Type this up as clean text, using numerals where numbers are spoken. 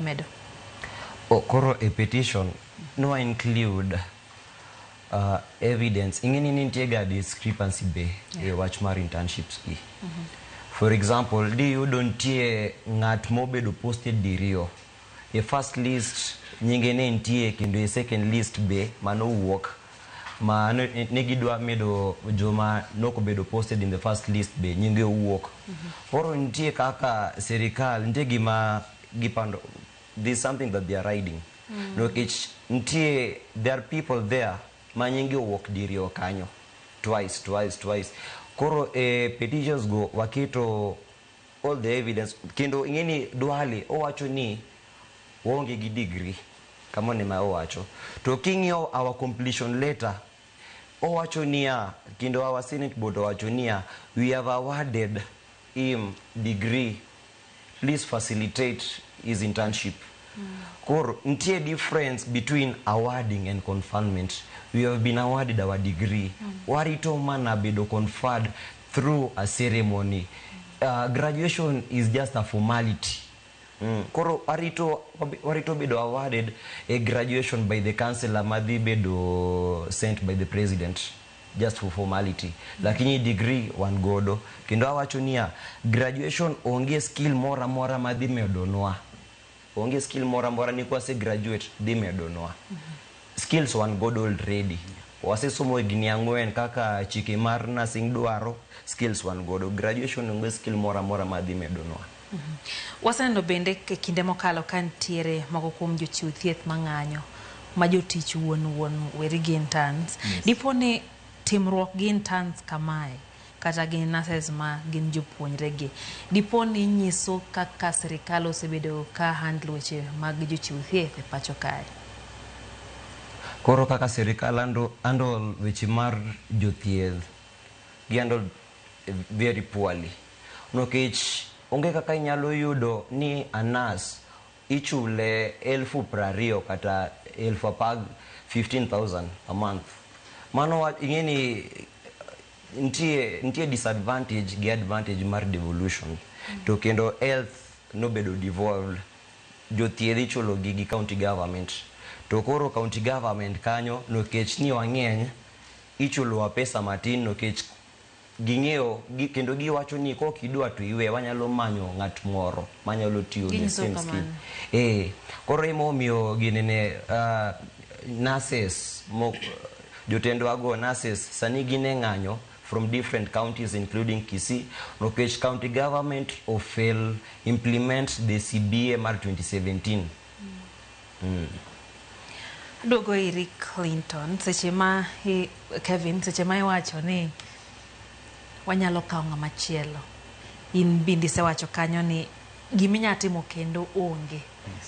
Gimedo. Oh, koro e petition no include evidence. Ing'e ni nitie ga discrepancy be e wach mar internships gi. For example, diyudo nitie ng'at mobedo posted diriyo e first list, nyinge ne nitie, kendo e second list be manowuok ma ne gidwa medo joma nokobedo posted in the first list be nyinge owuok. Koro nitie kaka sirikal nitie gima gipando, there's something that they are hiding, nikech nitie, there are people there ma nyinge owuok diriyo kanyo, twice, twice, twice. Koro e petitions go waketo all the evidence. Kendo ing'e ni Duale owacho ni waonge gi degree, kamano ema owacho. To king'iyo our completion letter, owacho niya, kendo our senate board owacho niya, "We have awarded him degree, please facilitate his internship." Koro nitie difference between awarding and conferment. We have been awarded our degree, warito mana bedo conferred through a ceremony. Graduation is just a formality. Koro warito bedo awarded a graduation by the councillor madhi bedo sent by the president, just for formality, lakini degree wan godo. Kendo awacho niya, graduation onge skill moro amora madhi medonwa, onge skill moro amora ni kwase graduate dhi medonwa skills. Wan godo already, wasesomo higni 4 kaka chike mar nursing dwaro. Skills wan godo, graduation onge skill moro amora madhi medonwa. Waseneno bende e kinde mokalo ka nitiere moko kuom jochiw thieth mang'anyo ma jotich wuon wuon weri gi interns. Dipo ni timruok gi interns kamae kata gi nurses ma gin jopuonjre gi, dipo ni nyiso kaka sirikal osebedo ka handle weche mag jochiw thieth e pacho kae? Koro kaka sirikal handle weche mar jothieth, gi handle very poorly, nikech onge kaka inyalo yudo ni a nurse ichule 20,000 kata 10,000, 15,000 a month. Mano ing'e ni nitie disadvantage gi advantage mar devolution. To kendo health nobedo devolved, jothieth ichulo gi county government. To koro county government kanyo, nikech ni wang'eny, ichulowa pesa matin, nikech ging'eyo kendo giwacho ni kok idwa to iwe, wanyalo manyo ng'at moro manyalo tiyo the same skill. Koro emomiyo ginene nurses mo, jotendwa go, nurses sani gin e ng'anyo from different counties including Kisii, nikech county government ofail implement the CBA mar 2017. Aduogo iri Clinton, seche ma Kevin, seche ma iwacho ni wanyalo kawo ng'ama chielo, in bende isewacho kanyo ni giminya timo kendo onge. Yes.